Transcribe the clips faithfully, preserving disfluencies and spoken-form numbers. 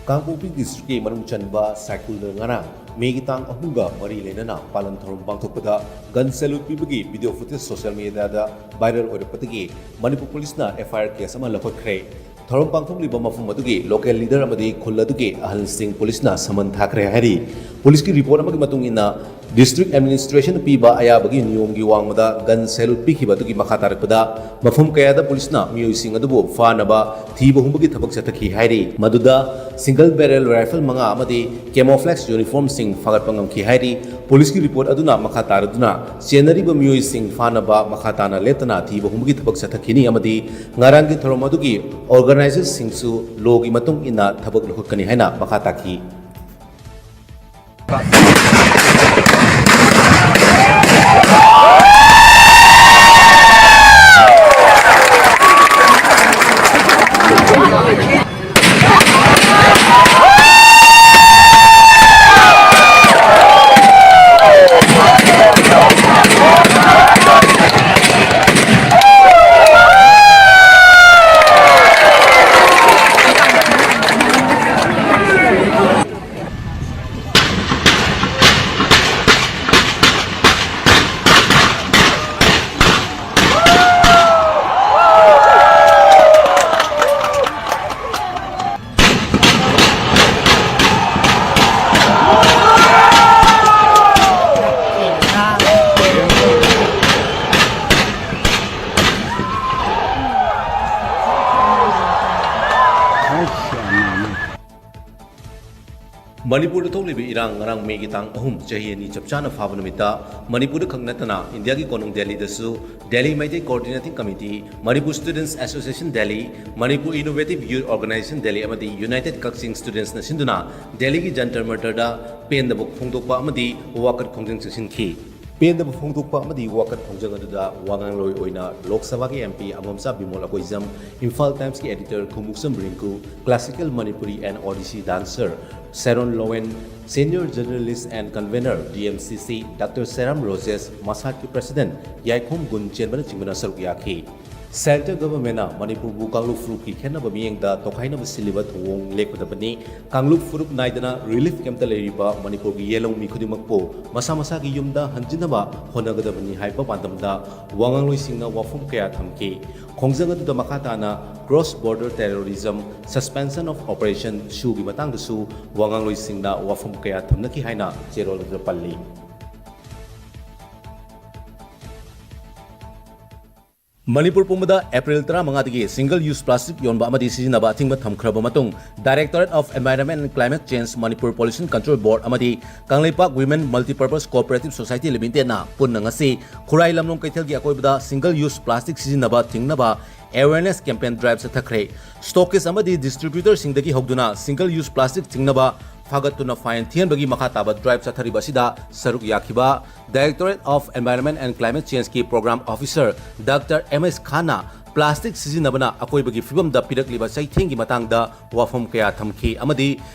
ꯀꯥꯡꯄꯣꯛꯄꯤ ꯗꯤꯁꯇ꯭ꯔꯤꯛꯀꯤ ꯃꯅꯨꯡ ꯆꯟꯕ ꯁꯥꯏꯈꯨꯜꯗ ꯉꯔꯥꯡ ꯃꯦꯒꯤ ꯇꯥꯡ ꯑꯍꯨꯝꯒ ꯃꯔꯤ ꯂꯩꯅꯅ ꯄꯥꯂꯟ ꯊꯧꯔꯝ ꯄꯥꯡꯊꯣꯛꯄꯗ ꯒꯟ ꯁꯦꯂꯨꯠ ꯄꯤꯕꯒꯤ ꯚꯤꯗꯤꯑꯣ ꯐꯨꯇꯦꯖ ꯁꯣꯁꯤꯌꯦꯜ ꯃꯤꯗꯤꯌꯥꯗ ꯚꯥꯏꯔꯦꯜ ꯑꯣꯏꯔꯛꯄꯗꯒꯤ ꯃꯅꯤꯄꯨꯔ ꯄꯨꯂꯤꯁꯅ ꯑꯦꯐ ꯑꯥꯏ ꯑꯥꯔ ꯀꯦꯁ ꯑꯃ ꯂꯧꯈꯠꯈ꯭ꯔꯦ꯫ ꯊꯧꯔꯝ ꯄꯥꯡꯊꯣꯛꯂꯤꯕ ꯃꯐꯝ ꯑꯗꯨꯒꯤ ꯂꯣꯀꯦꯜ ꯂꯤꯗꯔ ꯑꯃꯗꯤ ꯈꯨꯜ ꯑꯗꯨꯒꯤ ꯑꯍꯜꯁꯤꯡ ꯄꯨꯂꯤꯁꯅ ꯁꯃꯟ ꯊꯥꯈ꯭ꯔꯦ ꯍꯥꯏꯔꯤ꯫ ꯄꯨꯂꯤꯁꯀꯤ ꯔꯤꯄꯣꯔꯠ ꯑꯃꯒꯤ ꯃꯇꯨꯡ ꯏꯟꯅ, ꯗꯤꯁꯇ꯭ꯔꯤꯛ ꯑꯦꯗꯃꯤꯅꯤꯁꯇ꯭ꯔꯦꯁꯟꯅ ꯄꯤꯕ ꯑꯌꯥꯕꯒꯤ ꯅꯤꯌꯣꯝꯒꯤ ꯋꯥꯡꯃꯗ ꯒꯟ ꯁꯦꯂꯨꯠ ꯄꯤꯈꯤꯕ ꯑꯗꯨꯒꯤ ꯃꯈꯥ ꯇꯥꯔꯛꯄꯗ ꯃꯐꯝ ꯀꯌꯥꯗ ꯄꯨꯂꯤꯁꯅ ꯃꯤꯑꯣꯏꯁꯤꯡ ꯑꯗꯨꯕꯨ ꯐꯥꯅꯕ ꯊꯤꯕ ꯍꯨꯝꯕꯒꯤ ꯊꯕꯛ ꯆꯠꯊꯈꯤ ꯍꯥꯏꯔꯤ꯫ ꯃꯗꯨꯗ ꯁꯤꯡꯒꯜ ꯕꯦꯔꯦꯜ ꯔꯥꯏꯐꯜ ꯃꯉꯥ ꯑꯃꯗꯤ ꯀꯦꯃꯣꯐ꯭ꯂꯦꯛꯁ ꯌꯨꯅꯤꯐꯣꯔꯝꯁꯤꯡ ꯐꯥꯒꯠꯄ ꯉꯝꯈꯤ ꯍꯥꯏꯔꯤ꯫ ꯄꯨꯂꯤꯁꯀꯤ ꯔꯤꯄꯣꯔꯠ ꯑꯗꯨꯅ ꯃꯈꯥ ꯇꯥꯔꯗꯨꯅ ꯆꯦꯟꯅꯔꯤꯕ ꯃꯤꯑꯣꯏꯁꯤꯡ ꯐꯥꯅꯕ ꯃꯈꯥ ꯇꯥꯅ ꯂꯦꯞꯇꯅ ꯊꯤꯕ ꯍꯨꯝꯕꯒꯤ ꯊꯕꯛ ꯆꯠꯊꯈꯤꯅꯤ ꯑꯃꯗꯤ ꯉꯔꯥꯡꯒꯤ ꯊꯧꯔꯝ ꯑꯗꯨꯒꯤ ꯑꯣꯔꯒꯅꯥꯏꯖꯔꯁꯤꯡꯁꯨ ꯂꯣꯒꯤ ꯃꯇꯨꯡ ꯏꯟꯅ ꯊꯕꯛ ꯂꯧꯈꯠꯀꯅꯤ ꯍꯥꯏꯅ ꯃꯈꯥ ꯇꯥꯈꯤ꯫ ꯃꯅꯤꯄꯨꯔꯗ ꯊꯣꯛꯂꯤꯕ ꯏꯔꯥꯡ ꯉꯔꯥꯡ ꯃꯦꯒꯤ ꯇꯥꯡ ꯑꯍꯨꯝ, ꯆꯍꯤ ꯑꯅꯤ ꯆꯞ ꯆꯥꯅ ꯐꯥꯕ ꯅꯨꯃꯤꯠꯇ ꯃꯅꯤꯄꯨꯔꯗ ꯈꯛ ꯅꯠꯇꯅ ꯏꯟꯗꯤꯌꯥꯒꯤ ꯀꯣꯅꯨꯡ ꯗꯦꯜꯂꯤꯗꯁꯨ Delhi Meitei coordinating committee, Manipur students association Delhi, Manipur innovative youth organisation Delhi ꯑꯃꯗꯤ ꯌꯨꯅꯥꯏꯇꯦꯗ ꯀꯛꯆꯤꯡ ꯁ꯭ꯇꯨꯗꯦꯟꯠꯁꯅ ꯁꯤꯟꯗꯨꯅ ꯗꯦꯜꯂꯤꯒꯤ ꯖꯟꯇꯔ ꯃꯟꯇꯔꯗ ꯄꯦꯟꯗꯕ ꯐꯣꯡꯗꯣꯛꯄ ꯑꯃꯗꯤ ꯋꯥꯀꯠ ꯈꯣꯡꯖꯪ ꯆꯪꯁꯤꯟꯈꯤ꯫ ꯄꯦꯟꯗꯕ ꯐꯣꯡꯗꯣꯛꯄ ꯑꯃꯗꯤ ꯋꯥꯀꯠ ꯈꯣꯡꯖꯪ ꯑꯗꯨꯗ ꯋꯥ ꯉꯥꯡꯂꯣꯏ ꯑꯣꯏꯅ ꯂꯣꯛ ꯁꯚꯥꯒꯤ ꯑꯦꯝ ꯄꯤ ꯑꯉꯣꯝꯆꯥ ꯕꯤꯃꯣꯜ ꯑꯀꯣꯏꯖꯝ, ꯏꯝꯐꯥꯜ ꯇꯥꯏꯝꯁꯀꯤ editor Khongupsam Rinku, classical Manipuri and Odissi dancer Sharon Lowen, senior journalist and convener D M C C doctor Seram Rojesh, ꯃꯁꯥꯠꯀꯤ ꯄ꯭ꯔꯁꯤꯗꯦꯟꯠ ꯌꯥꯏꯈꯣꯝ ꯒꯨꯟ ꯆꯦꯟꯕꯅꯆꯤꯡꯕꯅ ꯁꯔꯨꯛ ꯌꯥꯈꯤ꯫ Central Government ꯅ ꯃꯅꯤꯄꯨꯔꯕꯨ ꯀꯥꯡꯂꯨꯞ ꯐꯨꯔꯨꯞꯀꯤ ꯈꯦꯠꯅꯕ ꯃꯤꯠꯌꯦꯡꯗ ꯇꯣꯈꯥꯏꯅꯕ ꯁꯤꯜꯂꯤꯕ ꯊꯧꯑꯣꯡ ꯂꯦꯞꯀꯗꯕꯅꯤ꯫ ꯀꯥꯡꯂꯨꯞ ꯐꯨꯔꯨꯞ ꯅꯥꯏꯗꯅ relief camp ꯇ ꯂꯩꯔꯤꯕ ꯃꯅꯤꯄꯨꯔꯒꯤ ꯌꯦꯜꯍꯧꯃꯤ ꯈꯨꯗꯤꯡꯃꯛꯄꯨ ꯃꯁꯥ ꯃꯁꯥꯒꯤ ꯌꯨꯝꯗ ꯍꯟꯖꯤꯟꯅꯕ ꯍꯣꯠꯅꯒꯗꯕꯅꯤ ꯍꯥꯏꯕ ꯄꯥꯟꯗꯝꯗ ꯋꯥꯉꯥꯡꯂꯣꯏꯁꯤꯡꯅ ꯋꯥꯐꯝ ꯀꯌꯥ ꯊꯝꯈꯤ꯫ ꯈꯣꯡꯖꯪ ꯑꯗꯨꯗ ꯃꯈꯥ ꯇꯥꯅ Cross Border Terrorism, Suspension of Operation issue ꯒꯤ ꯃꯇꯥꯡꯗꯁꯨ ꯋꯥꯉꯥꯡꯂꯣꯏꯁꯤꯡꯅ ꯋꯥꯐꯝ ꯀꯌꯥ ꯊꯝꯅꯈꯤ ꯍꯥꯏꯅ ꯆꯦꯔꯣꯜ ꯑꯗꯨꯗ ꯄꯜꯂꯤ꯫ ꯃꯅꯤꯄꯨꯔ ꯄꯨꯝꯕꯗ ꯑꯦꯄ꯭ꯔꯤꯜ ꯇꯔꯥꯃꯉꯥꯗꯒꯤ single use plastic ꯌꯣꯟꯕ ꯑꯃꯗꯤ ꯁꯤꯖꯤꯟꯅꯕ ꯑꯊꯤꯡꯕ ꯊꯝꯈ꯭ꯔꯕ ꯃꯇꯨꯡ, Directorate of Environment and Climate Change, Manipur Pollution Control Board ꯑꯃꯗꯤ Kangleipak Women Multipurpose Cooperative Society Limited ꯅ ꯄꯨꯟꯅ ꯉꯁꯤ ꯈꯨꯔꯥꯏ ꯂꯝꯂꯣꯡ ꯀꯩꯊꯦꯜꯒꯤ ꯑꯀꯣꯏꯕꯗ single use plastic ꯁꯤꯖꯤꯟꯅꯕ ꯊꯤꯡꯅꯕ awareness campaign drive ꯆꯠꯊꯈ꯭ꯔꯦ꯫ Stockist ꯑꯃꯗꯤ distributor ꯁꯤꯡꯗꯒꯤ ꯍꯧꯗꯨꯅ single use plastic ꯊꯤꯡꯅꯕ ꯐꯥꯒꯠꯇꯨꯅ fine ꯊꯤꯍꯟꯕꯒꯤ ꯃꯈꯥ ꯇꯥꯕ drive ꯆꯠꯊꯔꯤꯕ ꯑꯁꯤꯗ ꯁꯔꯨꯛ ꯌꯥꯈꯤꯕ Directorate of Environment and Climate Change ꯀꯤ Program Officer Doctor M S Khan ꯅ plastic ꯁꯤꯖꯤꯟꯅꯕꯅ ꯑꯀꯣꯏꯕꯒꯤ ꯐꯤꯕꯝꯗ ꯄꯤꯔꯛꯂꯤꯕ ꯆꯩꯊꯦꯡꯒꯤ ꯃꯇꯥꯡꯗ ꯋꯥꯐꯝ ꯀꯌꯥ ꯊꯝꯈꯤ ꯑꯃꯗꯤ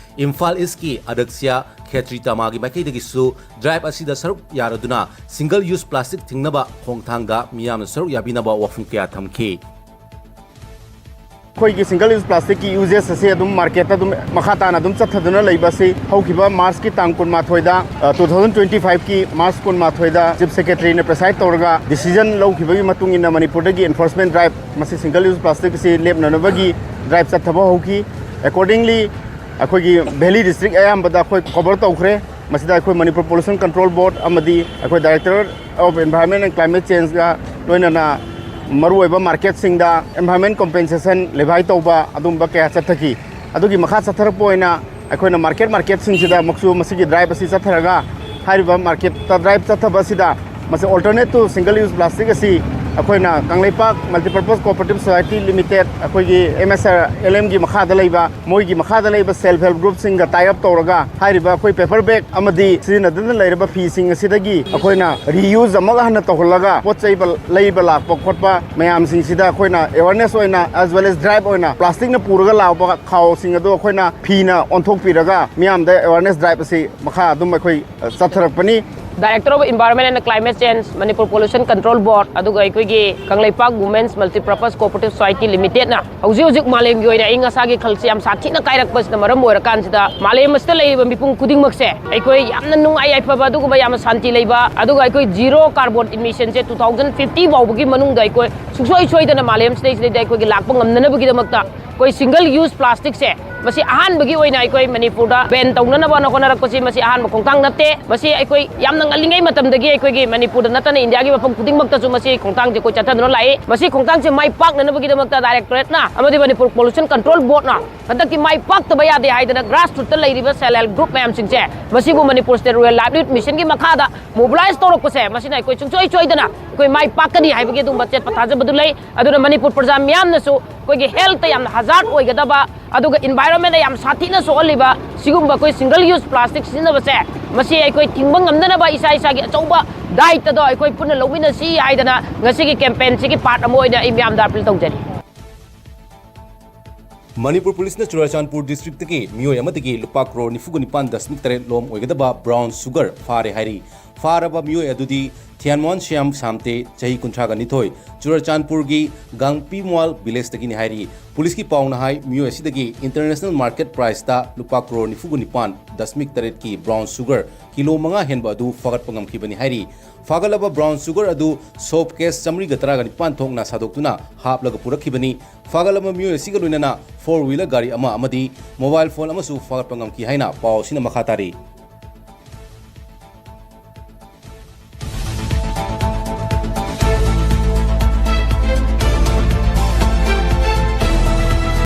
ꯏꯝꯐꯥꯜ East ꯀꯤ ꯑꯗꯛꯁꯤꯌꯥ ꯈꯦꯇ꯭ꯔꯤ ꯇꯃꯥꯒꯤ ꯃꯥꯏꯀꯩꯗꯒꯤꯁꯨ drive ꯑꯁꯤꯗ ꯁꯔꯨꯛ ꯌꯥꯔꯗꯨꯅ single use plastic ꯊꯤꯡꯅꯕ ꯈꯣꯡꯊꯥꯡꯗ ꯃꯤꯌꯥꯝꯅ ꯁꯔꯨꯛ ꯌꯥꯕꯤꯅꯕ ꯋꯥꯐꯝ ꯀꯌꯥ ꯊꯝꯈꯤ꯫ ꯑꯩꯈꯣꯏꯒꯤ single use plastic ꯀꯤ uses ꯑꯁꯤ ꯑꯗꯨꯝ market ꯇ ꯑꯗꯨꯝ ꯃꯈꯥ ꯇꯥꯅ ꯑꯗꯨꯝ ꯆꯠꯊꯗꯨꯅ ꯂꯩꯕ ꯑꯁꯤ ꯍꯧꯈꯤꯕ March ꯀꯤ ꯇꯥꯡ ꯀꯨꯟꯃꯥꯊꯣꯏꯗ, ꯑ, two thousand twenty five ꯀꯤ March ꯀꯨꯟꯃꯥꯊꯣꯏꯗ Chief Secretary ꯅ preside ꯇꯧꯔꯒ decision ꯂꯧꯈꯤꯕꯒꯤ ꯃꯇꯨꯡ ꯏꯟꯅ ꯃꯅꯤꯄꯨꯔꯗꯒꯤ enforcement drive, ꯃꯁꯤ single use plastic ꯑꯁꯤ ꯂꯦꯞꯅꯅꯕꯒꯤ drive ꯆꯠꯊꯕ ꯍꯧꯈꯤ꯫ Accordingly, ꯑꯩꯈꯣꯏꯒꯤ valley district ꯑꯌꯥꯝꯕꯗ ꯑꯩꯈꯣꯏ cover ꯇꯧꯈ꯭ꯔꯦ꯫ ꯃꯁꯤꯗ ꯑꯩꯈꯣꯏ Manipur Pollution Control Board ꯑꯃꯗꯤ ꯑꯩꯈꯣꯏ Directorate of Environment and Climate Change ꯒ ꯂꯣꯏꯅꯅ ꯃꯔꯨꯑꯣꯏꯕ market ꯁꯤꯡꯗ environment compensation levy ꯇꯧꯕ ꯑꯗꯨꯒꯨꯝꯕ ꯀꯌꯥ ꯆꯠꯊꯈꯤ꯫ ꯑꯗꯨꯒꯤ ꯃꯈꯥ ꯆꯠꯊꯔꯛꯄ ꯑꯣꯏꯅ ꯑꯩꯈꯣꯏꯅ market, market ꯁꯤꯡꯁꯤꯗ ꯑꯃꯨꯛꯁꯨ ꯃꯁꯤꯒꯤ drive ꯑꯁꯤ ꯆꯠꯊꯔꯒ ꯍꯥꯏꯔꯤꯕ market ꯇ drive ꯆꯠꯊꯕ ꯑꯁꯤꯗ ꯃꯁꯤ alternate to single use plastic ꯑꯁꯤ ꯑꯩꯈꯣꯏꯅ Kangleipak Multipurpose Cooperative Society Limited, ꯑꯩꯈꯣꯏꯒꯤ M S R L M ꯒꯤ ꯃꯈꯥꯗ ꯂꯩꯕ, ꯃꯣꯏꯒꯤ ꯃꯈꯥꯗ ꯂꯩꯕ self help group ꯁꯤꯡꯒ tie up ꯇꯧꯔꯒ ꯍꯥꯏꯔꯤꯕ ꯑꯩꯈꯣꯏ paper bag ꯑꯃꯗꯤ ꯁꯤꯖꯤꯟꯅꯗꯨꯅ ꯂꯩꯔꯕ ꯐꯤꯁꯤꯡ ꯑꯁꯤꯗꯒꯤ ꯑꯩꯈꯣꯏꯅ reuse ꯑꯃꯨꯛ ꯍꯟꯅ ꯇꯧꯍꯜꯂꯒ ꯄꯣꯠ ꯆꯩ ꯂꯩꯕ ꯂꯥꯛꯄ ꯈꯣꯠꯄ ꯃꯌꯥꯝꯁꯤꯡꯁꯤꯗ ꯑꯩꯈꯣꯏꯅ awareness ꯑꯣꯏꯅ as well as drive ꯑꯣꯏꯅ plastic ꯅ ꯄꯨꯔꯒ ꯂꯥꯛꯄ ꯈꯥꯎꯁꯤꯡ ꯑꯗꯨ ꯑꯩꯈꯣꯏꯅ ꯐꯤꯅ ꯑꯣꯟꯊꯣꯛꯄꯤꯔꯒ ꯃꯤꯌꯥꯝꯗ awareness drive ꯑꯁꯤ ꯃꯈꯥ ꯑꯗꯨꯝ ꯑꯩꯈꯣꯏ, ꯑ, ꯆꯠꯊꯔꯛꯄꯅꯤ꯫ Director of Environment and Climate Change, Manipur Pollution Control Board, ꯑꯗꯨꯒ ꯑꯩꯈꯣꯏꯒꯤ Kangleipak Women's Multipurpose Cooperative Society Limitedꯅ ꯍꯧꯖꯤꯛ ꯍꯧꯖꯤꯛ ꯃꯥꯂꯦꯝꯒꯤ ꯑꯣꯏꯅ ꯑꯏꯪ ꯑꯁꯥꯒꯤ ꯈꯜꯁꯦ ꯌꯥꯝ ꯁꯥꯊꯤꯅ ꯀꯥꯏꯔꯛꯄꯁꯤꯅ ꯃꯔꯝ ꯑꯣꯏꯔꯀꯥꯟꯁꯤꯗ, ꯃꯥꯂꯦꯝ ꯑꯁꯤꯗ ꯂꯩꯔꯤꯕ ꯃꯤꯄꯨꯝ ꯈꯨꯗꯤꯡꯃꯛꯁꯦ ꯑꯩꯈꯣꯏ ꯌꯥꯝꯅ ꯅꯨꯡꯉꯥꯏ ꯌꯥꯏꯐꯕ, ꯑꯗꯨꯒꯨꯝꯕ ꯌꯥꯝꯅ ꯁꯥꯟꯇꯤ ꯂꯩꯕ, ꯑꯗꯨꯒ ꯑꯩꯈꯣꯏ zero carbon emissionꯁꯦ two thousand fifty ꯐꯥꯎꯕꯒꯤ ꯃꯅꯨꯡꯗ ꯑꯩꯈꯣꯏ ꯁꯨꯡꯁꯣꯏ ꯁꯣꯏꯗꯅ ꯃꯥꯂꯦꯝꯁꯤꯗꯩꯁꯤꯗꯩꯗ ꯑꯩꯈꯣꯏꯒꯤ ꯂꯥꯛꯄ ꯉꯝꯅꯅꯕꯒꯤꯗꯃꯛꯇ ꯑꯩꯈꯣꯏ single use plasticꯁꯦ ꯃꯁꯤ ꯑꯍꯥꯟꯕꯒꯤ ꯑꯣꯏꯅ ꯑꯩꯈꯣꯏ ꯃꯅꯤꯄꯨꯔꯗ ban ꯇꯧꯅꯅꯕꯅ ꯍꯣꯠꯅꯔꯛꯄꯁꯤ ꯃꯁꯤ ꯑꯍꯥꯟꯕ ꯈꯣꯡꯊꯥꯡ ꯅꯠꯇꯦ꯫ ꯃꯁꯤ ꯑꯩꯈꯣꯏ ꯌꯥꯝꯅ ꯉꯜꯂꯤꯉꯩ ꯃꯇꯝꯗꯒꯤ ꯑꯩꯈꯣꯏꯒꯤ ꯃꯅꯤꯄꯨꯔꯗ ꯅꯠꯇꯅ ꯏꯟꯗꯤꯌꯥꯒꯤ ꯃꯐꯝ ꯈꯨꯗꯤꯡꯃꯛꯇꯁꯨ ꯃꯁꯤ ꯈꯣꯡꯊꯥꯡꯁꯦ ꯑꯩꯈꯣꯏ ꯆꯠꯊꯗꯨꯅ ꯂꯥꯛꯏ꯫ ꯃꯁꯤ ꯈꯣꯡꯊꯥꯡꯁꯦ ꯃꯥꯏ ꯄꯥꯛꯅꯅꯕꯒꯤꯗꯃꯛꯇ Directorateꯅ ꯑꯃꯗꯤ Manipur Pollution Control Boardꯅ ꯍꯟꯗꯛꯇꯤ ꯃꯥꯏ ꯄꯥꯛꯇꯕ ꯌꯥꯗꯦ ꯍꯥꯏꯗꯅ grassrootsꯇ ꯂꯩꯔꯤꯕ self help group ꯃꯌꯥꯝꯁꯤꯡꯁꯦ, ꯃꯁꯤꯕꯨ Manipur State Rural Livelihood Missionꯒꯤ ꯃꯈꯥꯗ mobilize ꯇꯧꯔꯛꯄꯁꯦ, ꯃꯁꯤꯅ ꯑꯩꯈꯣꯏ ꯁꯨꯡꯁꯣꯏ ꯁꯣꯏꯗꯅ ꯑꯩꯈꯣꯏ ꯃꯥꯏ ꯄꯥꯛꯀꯅꯤ ꯍꯥꯏꯕꯒꯤ ꯑꯗꯨꯒꯨꯝꯕ ꯑꯆꯦꯠꯄ ꯊꯥꯖꯕꯗꯨ ꯂꯩ꯫ ꯑꯗꯨꯅ ꯃꯅꯤꯄꯨꯔ ꯄ꯭ꯔꯖꯥ ꯃꯤꯌꯥꯝꯅꯁꯨ ꯑꯩꯈꯣꯏꯒꯤ healthꯇ ꯌꯥꯝꯅ hazard ꯑꯣꯏꯒꯗꯕ, ꯑꯗꯨꯒ environmentꯇ ꯌꯥꯝ ꯁꯥꯊꯤꯅ ꯁꯣꯛꯍꯜꯂꯤꯕ ꯁꯤꯒꯨꯝꯕ ꯑꯩꯈꯣꯏ single use plastic ꯁꯤꯖꯤꯟꯅꯕꯁꯦ, ꯃꯁꯤ ꯑꯩꯈꯣꯏ ꯊꯤꯡꯕ ꯉꯝꯅꯅꯕ ꯏꯁꯥ ꯏꯁꯥꯒꯤ ꯑꯆꯧꯕ ꯗꯥꯏꯇꯗꯣ ꯑꯩꯈꯣꯏ ꯄꯨꯟꯅ ꯂꯧꯃꯤꯟꯅꯁꯤ ꯍꯥꯏꯗꯅ ꯉꯁꯤꯒꯤ campaignꯁꯤꯒꯤ part ꯑꯃ ꯑꯣꯏꯅ ꯑꯩ ꯃꯤꯌꯥꯝꯗ appeal ꯇꯧꯖꯔꯤ꯫ ꯃꯅꯤꯄꯨꯔ ꯄꯨꯂꯤꯁꯅ ꯆꯨꯔꯥꯆꯥꯟꯄꯨꯔ districtꯇꯒꯤ ꯃꯤꯑꯣꯏ ꯑꯃꯗꯒꯤ ꯂꯨꯄꯥ ꯀ꯭ꯔꯣꯔ ꯅꯤꯐꯨꯒ ꯅꯤꯄꯥꯟ ꯗꯁꯃꯤꯛ ꯇꯔꯦꯠ ꯂꯣꯝ ꯑꯣꯏꯒꯗꯕ brown sugar ꯐꯥꯔꯦ ꯍꯥꯏꯔꯤ꯫ ꯐꯥꯔꯕ ꯃꯤꯑꯣꯏ ꯑꯗꯨꯗꯤ ꯊꯤꯌꯥꯟꯃꯣꯟ ꯁ꯭ꯌꯥꯝ ꯁꯥꯝꯇꯦ, ꯆꯍꯤ ꯀꯨꯟꯊ꯭ꯔꯥꯒ ꯅꯤꯊꯣꯏ, ꯆꯨꯔꯥꯆꯥꯟꯄꯨꯔꯒꯤ ꯒꯥꯡꯄꯤꯃ꯭ꯋꯥꯜ villageꯇꯒꯤꯅꯤ ꯍꯥꯏꯔꯤ꯫ ꯄꯨꯂꯤꯁꯀꯤ ꯄꯥꯎꯅ ꯍꯥꯏ, ꯃꯤꯑꯣꯏ ꯑꯁꯤꯗꯒꯤ international market priceꯇ ꯂꯨꯄꯥ ꯀ꯭ꯔꯣꯔ ꯅꯤꯐꯨꯒ ꯅꯤꯄꯥꯟ ꯗꯁꯃꯤꯛ ꯇꯔꯦꯠꯀꯤ brown sugar ꯀꯤꯂꯣ ꯃꯉꯥ ꯍꯦꯟꯕ ꯑꯗꯨ ꯐꯥꯒꯠꯄ ꯉꯝꯈꯤꯕꯅꯤ ꯍꯥꯏꯔꯤ꯫ ꯐꯥꯒꯠꯂꯕ brown sugar ꯑꯗꯨ soap case ꯆꯥꯃꯔꯤꯒ ꯇꯔꯥꯒ ꯅꯤꯄꯥꯟ ꯊꯣꯛꯅ ꯁꯥꯗꯣꯛꯇꯨꯅ ꯍꯥꯞꯂꯒ ꯄꯨꯔꯛꯈꯤꯕꯅꯤ꯫ ꯐꯥꯒꯠꯂꯕ ꯃꯤꯑꯣꯏ ꯑꯁꯤꯒ ꯂꯣꯏꯅꯅ four wheeler ꯒꯥꯔꯤ ꯑꯃ ꯑꯃꯗꯤ mobile phone ꯑꯃꯁꯨ ꯐꯥꯒꯠꯄ ꯉꯝꯈꯤ ꯍꯥꯏꯅ ꯄꯥꯎ ꯑꯁꯤꯅ ꯃꯈꯥ ꯇꯥꯔꯤ꯫